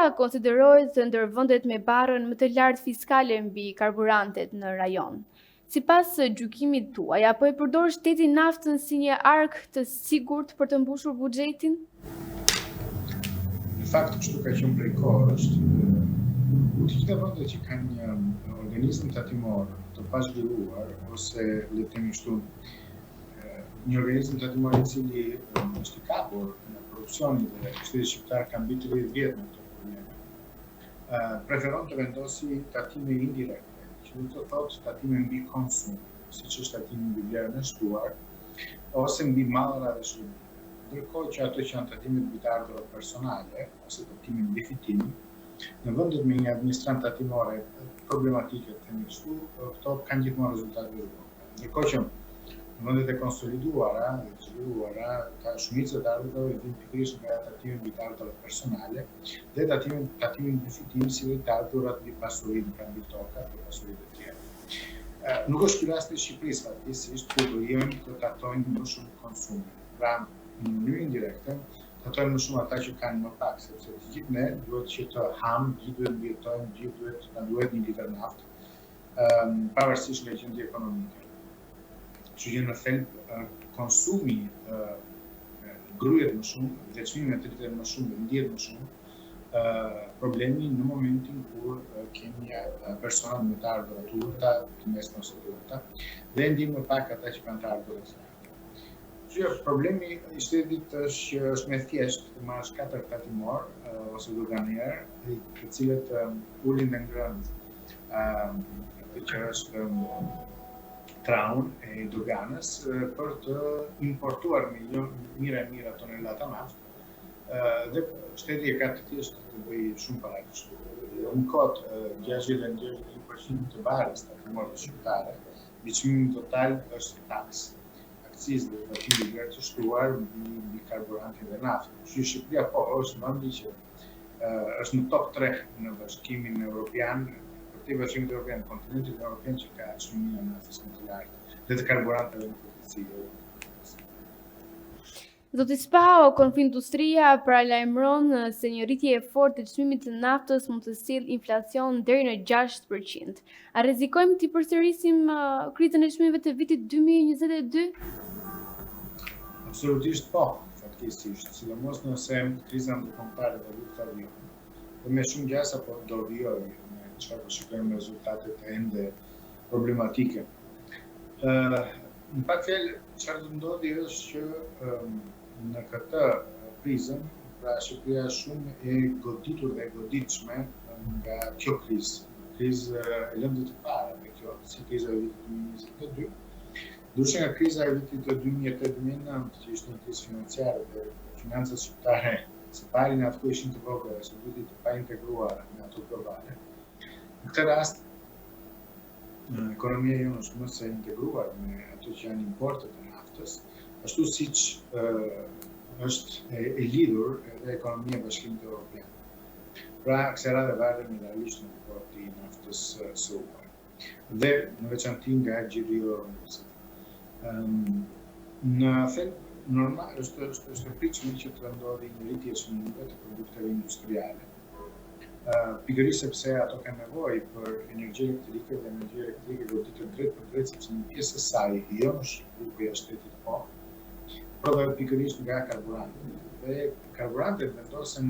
Shqipëria konsiderohet ndër vendet me barrën më të lartë fiskale mbi karburantet në rajon. Sipas gjykimit tuaj, a po e përdor shteti naftën si një arkë të sigurt për të mbushur buxhetin? Në fakt, kështu ka qenë prej kohësh. Të gjitha vendet që kanë një organizëm tatimor të pazhvilluar ose le të themi kështu një organizëm tatimor i cili është i kapur nga korrupsioni dhe shteti shqiptar ka mbi 30 vjet me këto probleme. Preferon të vendosi tatime indirekte, që do të thotë tatime mbi konsum, siç është tatimi mbi vlerën e shtuar ose mbi mallra dhe shërbime. Ndërkohë që ato që janë tatimet mbi të ardhurat personale ose tatimi mbi fitim, në vendet me një administratë tatimore problematike, të themi kështu, këto kanë gjithmonë rezultate të vogla. Ndërkohë që në vendet e konsoliduara dhe të zhvilluara, ta shumica e të ardhurave vijnë pikërisht nga tatimi mbi të ardhurat personale dhe tatimi tatimi mbi fitim si dhe të ardhurat mbi pasurinë, pra mbi tokat dhe pasuritë e tjera. Nuk është ky rasti i Shqipërisë fatkeqësisht, ku vijojnë të tatojnë më shumë konsumin. Pra, në mënyrë indirekte, tatojnë më shumë ata që kanë më pak, sepse të gjithë ne duhet që të hamë, të gjithë duhet të mbijetojmë, të gjithë duhet na duhet një litër naftë, pavarësisht nga gjendja ekonomike. Kështu që në thelb konsumi gryhet më shumë dhe çmimet rriten më shumë dhe ndihet më shumë problemi në momentin kur kemi persona me të ardhura të ulëta, të mesme ose të ulëta, dhe ndjejnë më pak ata që kanë të ardhura të larta. Që problemi i shtetit është që është më thjesht të marrësh katër tatimor ose doganier, të cilët ulin dhe ngrenë atë që është traun e doganës për të importuar milion mijëra e mijëra tonelata naftë dhe shteti e ka të thjeshtë të bëjë shumë para kështu. Në kot 60 61% të barrës tatimore shqiptare, mbi çmimin total është taksë akcizë dhe tatim mbi vlerë të shtuar mbi mbi karburantin dhe naftën. Kështu që Shqipëria po është vendi që është në top 3 në Bashkimin Evropian, përtej Bashkimit Evropian, kontinentin evropian që ka çmimin e naftës më të lartë dhe të karburanteve në përgjithësi. Jo Zoti Spaho, Konfindustria paralajmëron se një rritje e fortë e çmimit të naftës mund të sjellë inflacion deri në 6%. A rrezikojmë të përsërisim krizën e çmimeve të vitit 2022? Absolutisht po, fatkeqësisht, sidomos nëse kriza ndërkombëtare dhe lufta vijon. Dhe me shumë gjasa po do vijojë me çfarë po shikojmë rezultatet ende problematike. Ë në pak fjalë, çfarë do të ndodhi është që në këtë prizëm, pra Shqipëria është shumë e goditur dhe e goditshme nga kjo krizë, krizë e lëndët të para dhe kjo, si kriza e vitit 2022. Ndryshe nga kriza e vitit 2008-2009, që ishte një krizë financiare dhe financat shqiptare së pari në atë kohë ishin të vogla dhe së dyti të pa integruara me ato globale. Në këtë rast, ekonomia jonë është më se integruar me ato që janë importet e naftës, ashtu siç është e, e lidhur edhe ekonomia e Bashkimit Evropian. Pra, kësaj radhe varemi realisht në importi i naftës së huaj. Dhe në veçanti nga gjiri i Hormuzit. Në thelb normal është është është e pritshme që të ndodhi një rritje e çmimeve të produkteve industriale. Pikërisht sepse ato kanë nevojë për energji elektrike dhe energjia elektrike goditet drejt për drejt sepse një pjesë e saj, jo në Shqipëri, po jashtë shtetit po, prodhohet pikërisht nga karburantet. Dhe karburantet vendosen,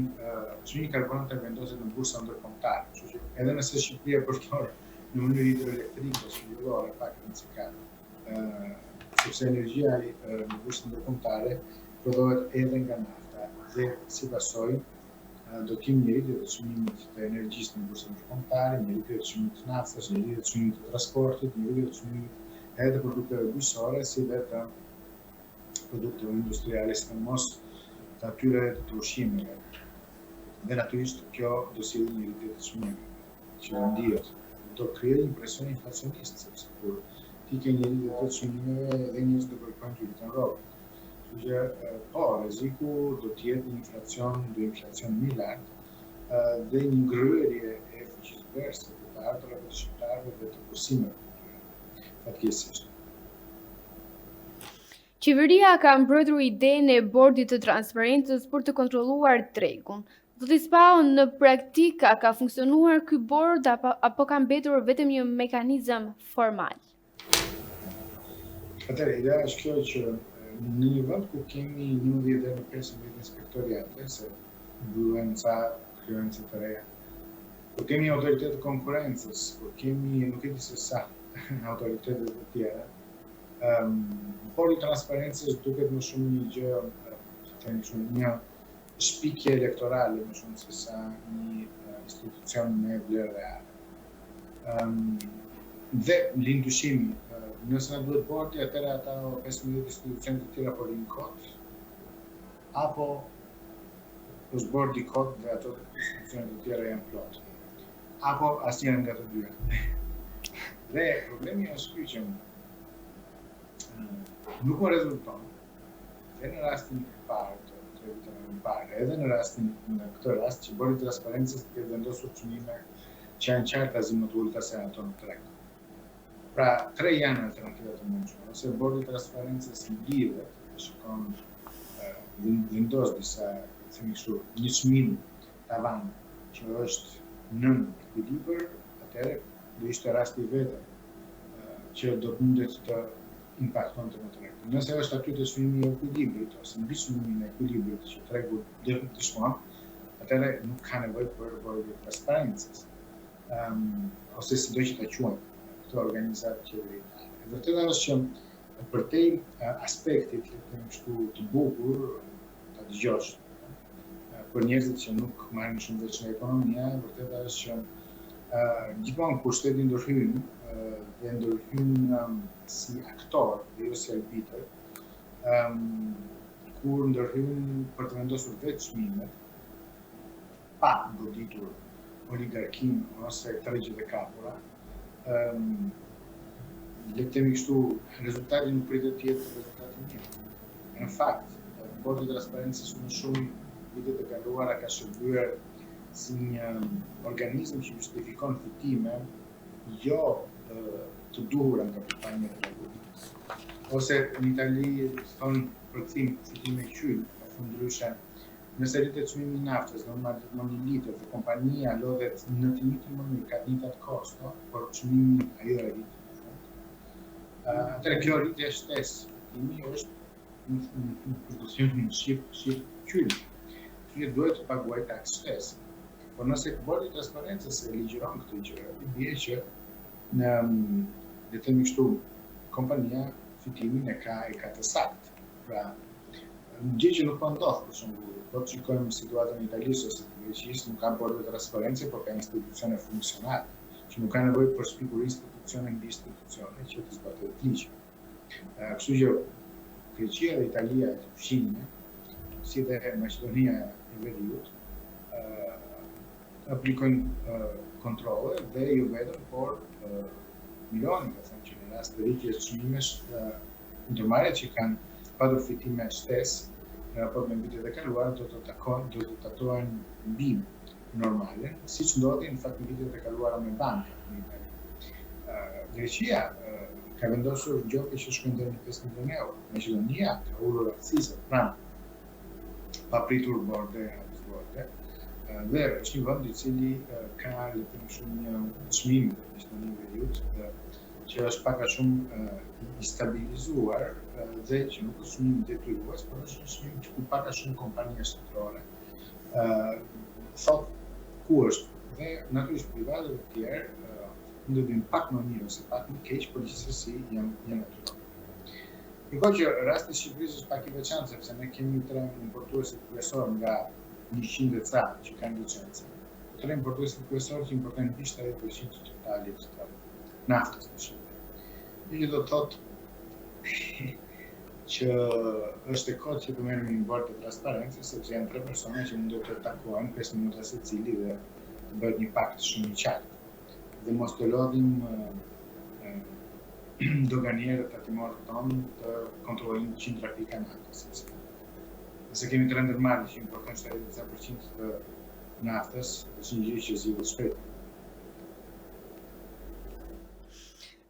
çmimi i karburanteve vendoset në bursa ndërkombëtare, kështu që edhe nëse Shqipëria përdor në mënyrë hidroelektrike ose diellore, pak rëndësi ka, sepse energjia në bursën ndërkombëtare prodhohet edhe nga nafta dhe si pasojë do të kemi një rritje të çmimit të energjisë në bursën ndërkombëtare, një rritje të çmimit të naftës, një rritje të çmimit të transportit, një rritje të çmimit edhe të produkteve bujqësore si dhe të produkteve industriale, sidomos të atyre të ushqimeve. Dhe natyrisht kjo do sjellë një rritje të çmimeve që do ndihet. Do krijojë një presion inflacionist, sepse kur ti ke një rritje të çmimeve dhe njerëzit do kërkojnë të rriten rrogat. Kështu që po, rreziku do të jetë një inflacion, do inflacion më i lartë dhe një ngryerje e fuqisë blerëse të të ardhurave të shqiptarëve dhe të kursimeve të tyre. Fatkeqësisht. Qeveria ka mbrojtur idenë e bordit të transparencës për të kontrolluar tregun. Zoti Spaho, në praktikë a ka funksionuar ky bord apo, apo ka mbetur vetëm një mekanizëm formal? Atëherë, ideja është kjo që në një vend ku kemi 11 deri në 15 inspektoriate, se mbyllen ca, krijohen ca të reja, kur kemi autoritet të konkurrencës, kur kemi nuk e di se sa autoritete të tjera, um, bordi i transparencës duket më shumë një gjë, të themi kështu, një shpikje elektorale më shumë se sa një institucion me vlerë reale. Um, dhe lind dyshimi, nëse na duhet bordi, atëherë ata 15 institucione të tjera po rrinë kot, apo është bordi kot dhe ato institucione të tjera janë plot. Apo asnjëra nga të dyja. Dhe problemi është ky që nuk më rezulton dhe në rastin e parë të tre viteve më parë, edhe në rastin në këtë rast që bordi i transparencës të ketë vendosur çmime që janë qartazi më të ulëta se ato në treg. Pra, tre janë alternativat të mundshme, ose bordi i transparencës mblidhet, shikon vendos disa, themi kështu, një çmim tavan që është nën ekuilibër, atëherë do ishte rasti i vetëm që do të mundet të impaktonte në treg. Nëse është aty te çmimi i ekuilibrit ose mbi çmimin e ekuilibrit që tregu dëshmon, atëherë nuk ka nevojë për bordin e transparencës. Um, ose sido që ta quajmë këtë organizatë qeveritare. E vërteta është që përtej aspektit, le të themi kështu, të bukur, ta dëgjosh, për njerëzit që nuk marrin shumë vesh nga ekonomia, e vërteta është që uh, gjithmonë kur shteti ndërhyn uh, dhe ndërhyn um, si aktor dhe jo si arbitër, um, kur ndërhyn për të vendosur vetë çmimet, pa goditur oligarkinë ose tregjet e kapura, um, le të themi kështu, rezultati nuk pritet të jetë rezultat i mirë. Në fakt, Bordi i Transparencës më shumë vitet e kaluara ka shërbyer si një organizëm që justifikon fitime jo të duhura nga pikëpamja e tregut. Ose në Itali thonë përkthim fitime qyl, e thënë ndryshe, Nëse rritet çmimi i naftës dhe unë marr gjithmonë një litër dhe kompania lodhet në të njëjtën mënyrë, ka të njëjtat kosto, por çmimin ajo e rrit në fund. Atëherë kjo rritje shtesë fitimi është në përkthim në shqip, shqip qyl. Kështu që duhet të paguaj taksë shtesë. Por nëse bordi i transparencës e ligjëron këtë gjë, i bie që në le të themi kështu, kompania fitimin e ka e ka të saktë. Pra, Gjë që nuk po ndodh, për shembull, po të shikojmë situatën e Italisë ose të Greqisë, nuk ka borde transparence, por ka institucione funksionale, që nuk ka nevojë për shpikur institucione mbi institucione që të zbatohet ligji. Kështu që Greqia dhe Italia fqinje, si dhe Maqedonia e Veriut, aplikojnë kontrolle dhe jo vetëm, por Meloni ka thënë që në rast të rritjes çmimesh Ndërmarrjet që kanë patur fitime shtesë në raport me vitet e kaluara do të takojnë do të tatohen mbi normalen, siç ndodhi në fakt në vitet e kaluara me bankat në Itali. Greqia ka vendosur gjoba që shkojnë deri në 5 milionë euro. Maqedonia ka ulur akcizat, pra pa pritur borde apo borde. Dhe është një vend i cili ka le të themi kështu një çmim në Maqedoninë e Veriut që është pak a shumë i stabilizuar dhe që nuk është çmim detyrues, por është një çmim që ku pak a shumë kompania shtetërore thotë ku është dhe natyrisht privatët e tjerë mund të bëjnë pak më mirë ose pak më keq, por gjithsesi janë janë aty. Ndërkohë që rasti i Shqipërisë është pak i veçantë sepse ne kemi tre importuesit kryesorë nga 100 e ca që kanë licencë. Tre importuesit kryesorë që importojnë mbi 70% të totalit të naftës në Shqipëri. Kjo që do të thotë që është e kotë që të merremi me bord të transparencës, sepse janë tre persona që mund të takohen 5 minuta secili dhe të bëhet një pakt shumë i qartë. Dhe mos të lodhim doganierët tatimorët tonë të kontrollojnë qindra pika nafte, sepse nëse kemi tre ndërmarrje që importojnë 70% të naftës, është një gjë që zgjidhet shpejt.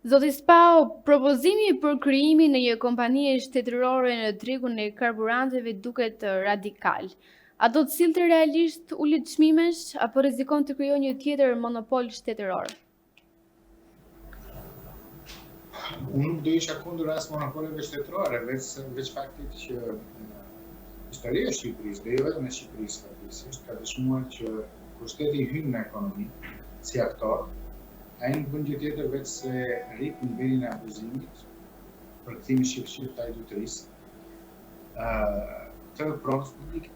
Zoti Spaho, propozimi për krijimin e një kompanie shtetërore në tregun e karburanteve duket radikal. A do të sillte realisht ulje çmimesh apo rrezikon të krijojë një tjetër monopol shtetëror? Unë nuk do isha kundër as monopoleve shtetërore, veç, veç faktit që historia e Shqipërisë, dhe jo vetëm e Shqipërisë faktikisht, ka dëshmuar që kur shteti hyn në ekonomi si aktor, ai nuk bën gjë tjetër veç se rrit nivelin e abuzimit, përkthimi shqip-shqip të hajdutërisë, të pronës publike,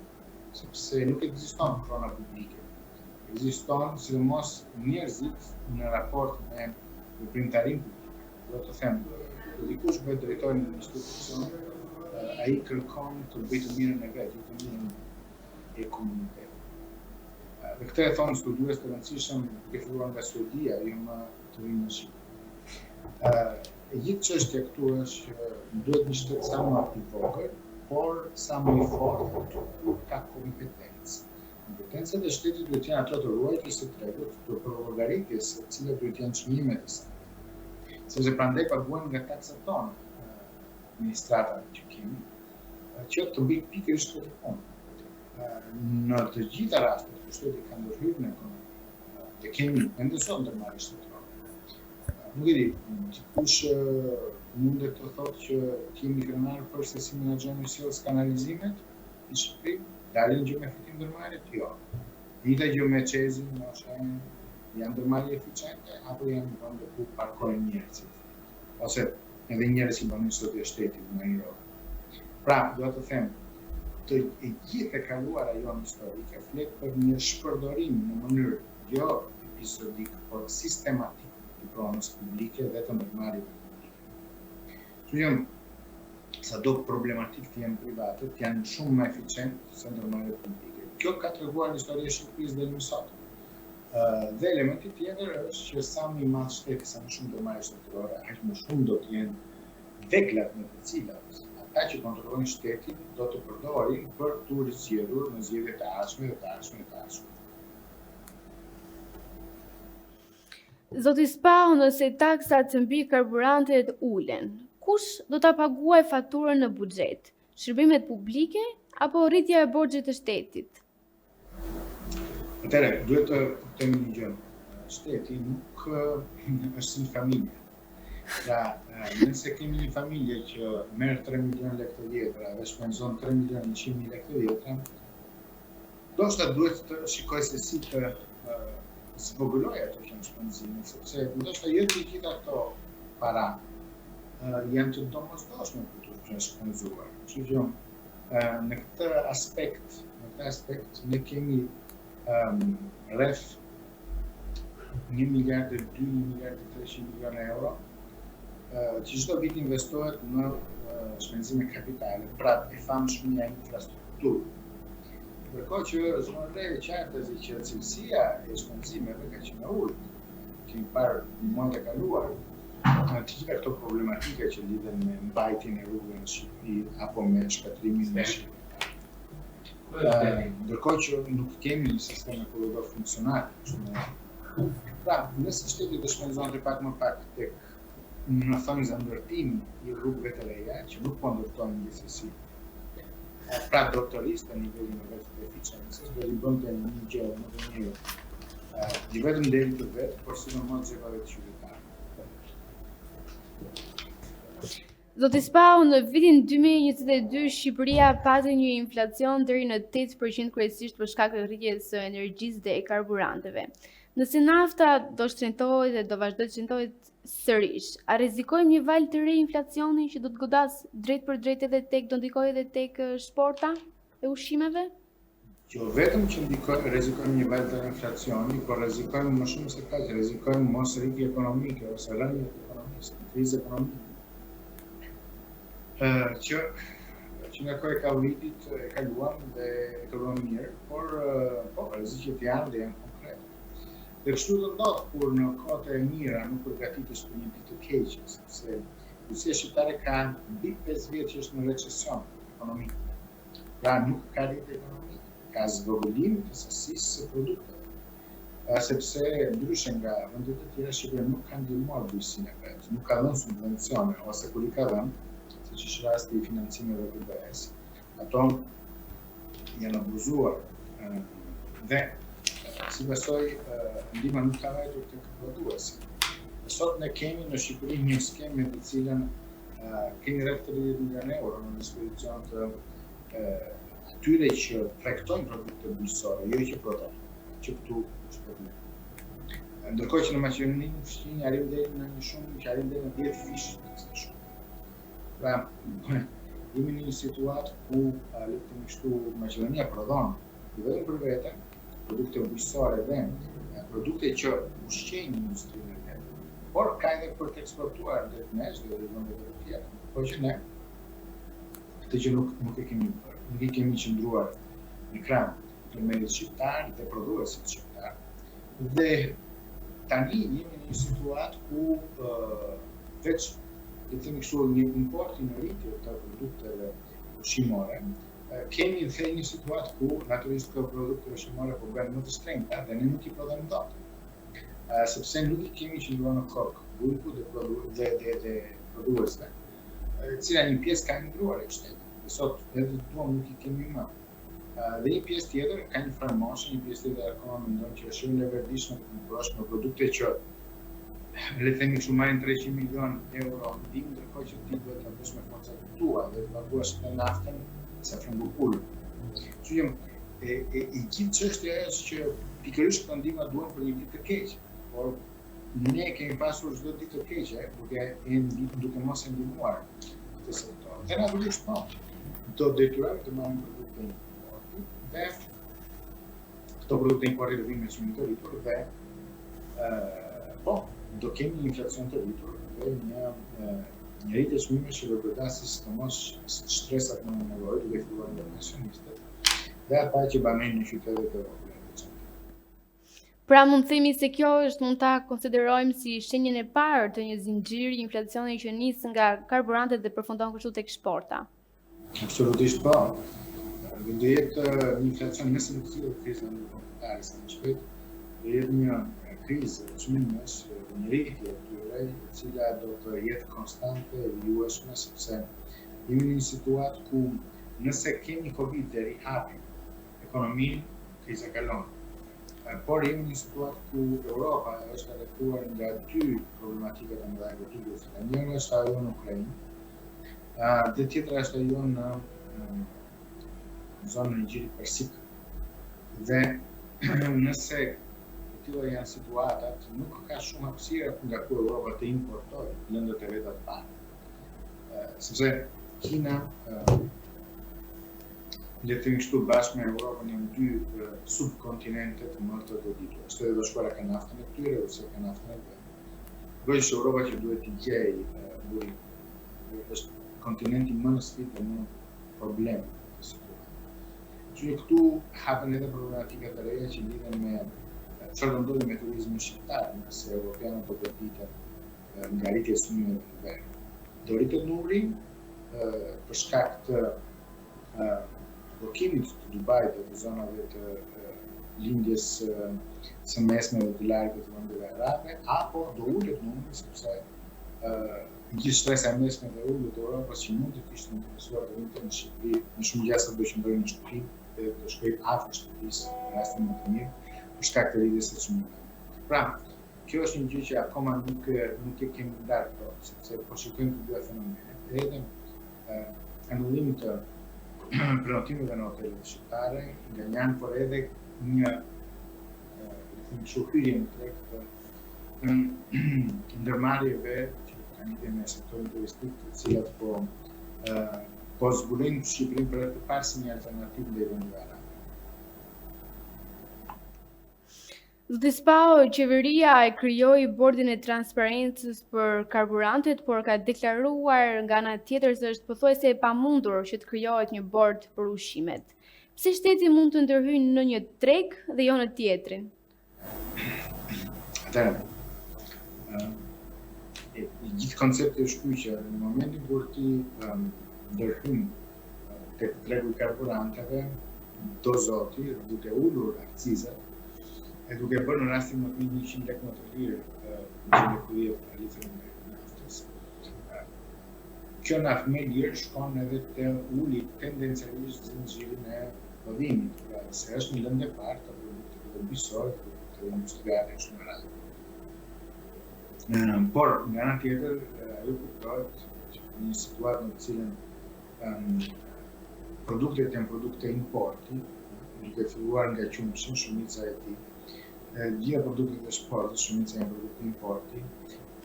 sepse nuk ekziston prona publike. Ekziston sidomos njerëzit në raport me veprimtarinë publike. Do të them, kur dikush bëhet drejtor në një institucion, ai kërkon të bëjë të mirën e vet, jo të mirën e komunitetit. Dhe këtë e thonë studiues të rëndësishëm duke filluar nga Suedia, jo më të vinë në Shqipëri. E gjithë çështja këtu është që duhet një shtet sa më i vogël, por sa më i fortë aty ku ka kompetencë. Kompetencat e shtetit duhet të jenë ato të ruajtjes së tregut, të përllogaritjes se cilat duhet të jenë çmimet e sakta. Sepse prandaj paguajmë nga taksat tona, administrata që kemi, që të bëjë pikërisht këtë punë. Në të gjitha rastet ku shteti ka ndërhyrë në ekonomi, dhe kemi ende sot ndërmarrje shtetërore. Nuk e di, dikush mundet të thotë që të jemi krenar për se si menaxhojmë ujësjellës kanalizimet në Shqipëri, dalin gjë me fitim ndërmarrjet? Jo. Njëjta gjë me CEZ-in, me OSHEE-n, janë ndërmarrje eficiente apo janë vende ku parkojnë njerëzit? Ose edhe njerëz që banojnë sot jashtë shtetit, marrin rrogë. Pra, dua të them, të e gjithë e kaluara jonë historike flet për një shpërdorim në mënyrë jo episodik, por sistematik të pronës publike dhe të ndërmarrjeve publike. Kështu që sado problematik të jenë privatët, janë shumë më eficient se ndërmarrjet publike. Kjo ka treguar historia e Shqipërisë deri më sot. Dhe elementi tjetër është që sa më i madh shteti, sa më shumë ndërmarrje shtetërore, aq më shumë do të jenë veglat me të cilat ata që kontrollojnë shtetin do të përdorin për t'u rizgjedhur në zgjedhjet e ardhshme dhe të ardhshme dhe të ardhshme. Zoti Spaho, nëse taksat mbi karburantet ulen, kush do ta paguajë faturën në buxhet? Shërbimet publike apo rritja e borxhit të shtetit? Atëherë, duhet të kuptojmë një gjë. Shteti nuk është si një familje. Pra, nëse kemi një familje që merr 3 milion lekë të vjetra dhe shpenzon 3 milion 100 mijë lekë të vjetra, ndoshta duhet të shikojë se si të zvogëlojë ato që janë shpenzimet, sepse ndoshta jo të gjitha ato para janë të domosdoshme për t'u shpenzuar. Kështu që Në këtë aspekt, në këtë aspekt ne kemi um, rreth 1 miliard e 2, 1 miliard e 300 milionë euro që çdo vit investohet në shpenzime kapitale, pra e famshmja infrastrukturë. Ndërkohë që është re qartazi që cilësia e shpenzimeve ka qenë e ulët. Kemi parë në muajt e kaluar të gjitha këto problematika që lidhen me mbajtjen e rrugëve në Shqipëri apo me shkatërrimin e Shqipërisë. Ndërkohë që nuk kemi një sistem hekurudhor funksional, Pra, nëse shteti do shpenzonte pak më pak tek në thonjëza ndërtimi i rrugëve të reja, që nuk po ndërtojnë gjithsesi, pra do të rriste nivelin e vet të eficiencës, do i bënte një gjë më të mirë, jo vetëm nderit të vet, por sidomos xhepave të qytetarëve. Zoti Spaho, në vitin 2022 Shqipëria pati një inflacion deri në 8% kryesisht për shkak të rritjes së energjisë dhe karburanteve. Nëse nafta do shtrenjtohet dhe do vazhdojë të shtrenjtohet sërish, a rrezikojmë një valë të re inflacioni që do të godasë drejtpërdrejt edhe tek do ndikojë edhe tek shporta e ushqimeve? Jo vetëm që ndikoj, rrezikojmë një valë të inflacioni, por rrezikojmë më shumë se kaq, rrezikojmë mos rritje ekonomike ose rënie të ekonomisë, krizë ekonomike. Ë që që nga koha e Covidit e kaluam dhe e kaluam mirë, por po, rreziqet janë dhe janë konkrete. Dhe kështu do ndodh kur në kohët e mira nuk përgatitesh për një ditë të keqe, sepse bujqësia shqiptare ka mbi 5 vjet që është në recesion ekonomik. Pra nuk ka rritje ekonomike, ka zvogëlim të sasisë së produkteve. Sepse ndryshe nga vendet e tjera, Shqipëria nuk ka ndihmuar bujqësinë e vet, nuk ka dhënë subvencione ose kur i ka dhënë, siç është rasti i financimeve të BE-s, ato Janë abuzuar dhe si pasojë ndihma nuk ka vajtur tek prodhuesi. Sot ne kemi në Shqipëri një skemë me të cilën kemi rreth 30 milionë euro në dispozicion të atyre që tregtojnë produkte bujqësore, jo që prodhojnë, që këtu është problem. Ndërkohë që në Maqedoninë fqinje arrin deri në një shumë që arrin deri në 10 fish të kësaj shume. Pra, jemi në një situatë ku, le të themi kështu, Maqedonia prodhon jo vetëm për vete, produkte bujqësore dhe produkte që ushqejnë industrinë e vet, por ka edhe për të eksportuar drejt nesh dhe drejt vendeve të tjera. Por që ne këtë gjë nuk nuk e kemi bërë, nuk i kemi qëndruar në krah fermerit shqiptar dhe prodhuesit shqiptar. Dhe tani jemi në një situatë ku uh, veç le të themi kështu një importi në rritje të produkteve ushqimore, kemi dhe një situatë ku natyrisht këto produkte ushqimore po bëhen më të shtrenjta dhe ne nuk i prodhojmë dot. Sepse nuk i kemi qëndruar në kokë bujkut dhe produ dhe dhe dhe prodhuesve, e cila një pjesë ka emigruar e shtetit. Dhe sot edhe të duam nuk i kemi më. Dhe një pjesë tjetër ka një farë moshe, një pjesë tjetër akoma mendon që është shumë e leverdishme të konkurrosh me produkte që le të themi kështu marrin 300 milion euro ndihmë, ndërkohë që ti duhet ta bësh me forcat e tua dhe të paguash edhe naftën sa frëngu pulë. Kështu që e, e, e gjithë çështja është që pikërisht këto ndihma duhen për një ditë të keqe, por ne kemi pasur çdo ditë të keqe duke e duke mos e ndihmuar këtë sektor. Dhe natyrisht po, do detyrohemi të marrim produkte importi dhe këto produkte importi do vinë me çmim të rritur dhe ë po, do kemi një inflacion të rritur dhe një një rritje çmimesh që do godasë sidomos shtresat më në nevojë, duke filluar nga pensionistët dhe ata që banojnë në qytetet e vogla. Pra mund të themi se kjo është mund ta konsiderojmë si shenjën e parë të një zinxhiri inflacioni që nis nga karburantet dhe përfundon kështu tek shporta. Absolutisht po. Dhe do jetë një inflacion nëse nuk zgjidhet kriza ndërkombëtare sa më shpejt, do jetë një krizë çmimesh, një rritje e tyre, e cila do të jetë konstante e vijueshme sepse jemi në një situatë ku nëse kemi Covid dhe rihapim ekonominë, kriza kalon. Por jemi në një situatë ku Europa është e rrethuar nga dy problematika të mëdha, nga dy luftëra. Njëra është ajo në Ukrainë, dhe tjetra është ajo në zonën e Gjirit Persik. Dhe nëse të tilla janë situatat, nuk ka shumë hapësira nga ku Europa të importojë lëndët e veta të para. Sepse Kina le të themi kështu bashkë me Europën janë dy subkontinentet më të goditura. Shtetet e Bashkuara kanë naftën e tyre, Rusia ka naftën e vet. Ndërkohë është Europa që duhet të gjejë burim. Është kontinenti më në sfidë dhe më në problem në situatë. Që këtu hapen edhe problematika të reja që lidhen me çfarë do ndodhi me turizmin shqiptar, nëse europianët do goditen nga rritja e çmimeve në verë. Do rritet numri për shkak të bllokimit të Dubait dhe të zonave të lindjes së mesme dhe të largët të vendeve arabe, apo do ulet numri sepse gjithë shtresa e mesme dhe ulët e Europës që mund të kishte interesuar të vinte në Shqipëri, me shumë gjasa do qëndrojë në shtëpi dhe do shkojë afër shtëpisë, në rastin më të mirë, për shkak të rritjes së çmimeve. Pra, Kjo është një gjë që akoma nuk nuk e kemi ndarë plot, sepse po shikojmë të dyja fenomenet, edhe anullimit të prenotimeve në hotelet shqiptare, nga një anë, por edhe një le të themi kështu hyrje në treg të ndërmarrjeve që kanë lidhje me sektorin turistik, të cilat po po zbulojnë Shqipërinë për herë të parë si një alternativë ndaj vendeve arabe. Zoti Spaho, qeveria e krijoi bordin e transparencës për karburantet, por ka deklaruar nga ana tjetër se është pothuajse e pamundur që të krijohet një bord për ushqimet. Pse shteti mund të ndërhyjë në një treg dhe jo në tjetrin? Atëherë, i gjithë koncepti është ky që në momentin kur ti ndërhyn tek tregu i karburanteve, do zoti, duke ulur akcizat, e duke bërë në rastin më të mirë 100 lekë më të lirë, 100 lekë 10 litrin e naftës. Kjo naftë më e lirë shkon edhe të uli tendencialisht zinxhirin e prodhimit, pra se është një lëndë e parë të produkteve bujqësore, të produkteve industriale e kështu me radhë. Por, nga ana tjetër, ajo kuptohet që në një situatë në të cilën um, produktet janë produkte importi, duke filluar nga qumështi, shumica e tij, gjitha produktet e shportës, shumica janë produkte importi,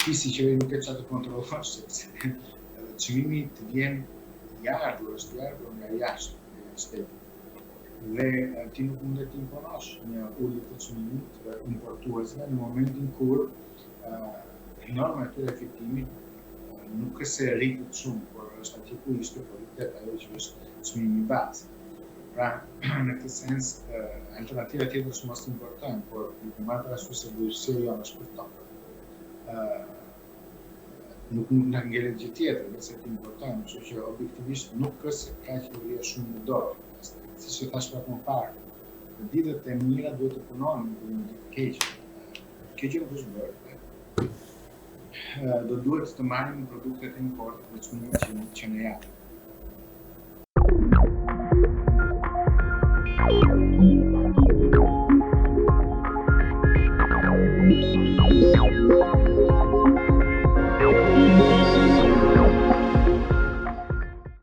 ti si qeveri nuk ke çfarë të kontrollosh sepse edhe çmimi të vjen i ardhur, është i ardhur nga jashtë, nga jashtë shtetit. Dhe ti nuk mund të imponosh një ulje të çmimit të importuesve në momentin kur uh, norma e tyre e fitimit nuk është se rritet shumë, por është atje ku ishte, por rritet ajo që është çmimi bazë. Pra, në këtë sens, alternativa tjetër është mos të importojmë, por duke marrë parasysh se bujqësia jonë është për tokë. Ë nuk mund të na ngelet gjë tjetër, veçse të importojmë, kështu që objektivisht nuk është se ka qeveria shumë në dorë. Siç e thashë pak më parë, në ditët e mira duhet të punonim për një ditë të keqe. Kjo gjë nuk është bërë. Do duhet të marrim produktet e importit me çmimet që që ne japin.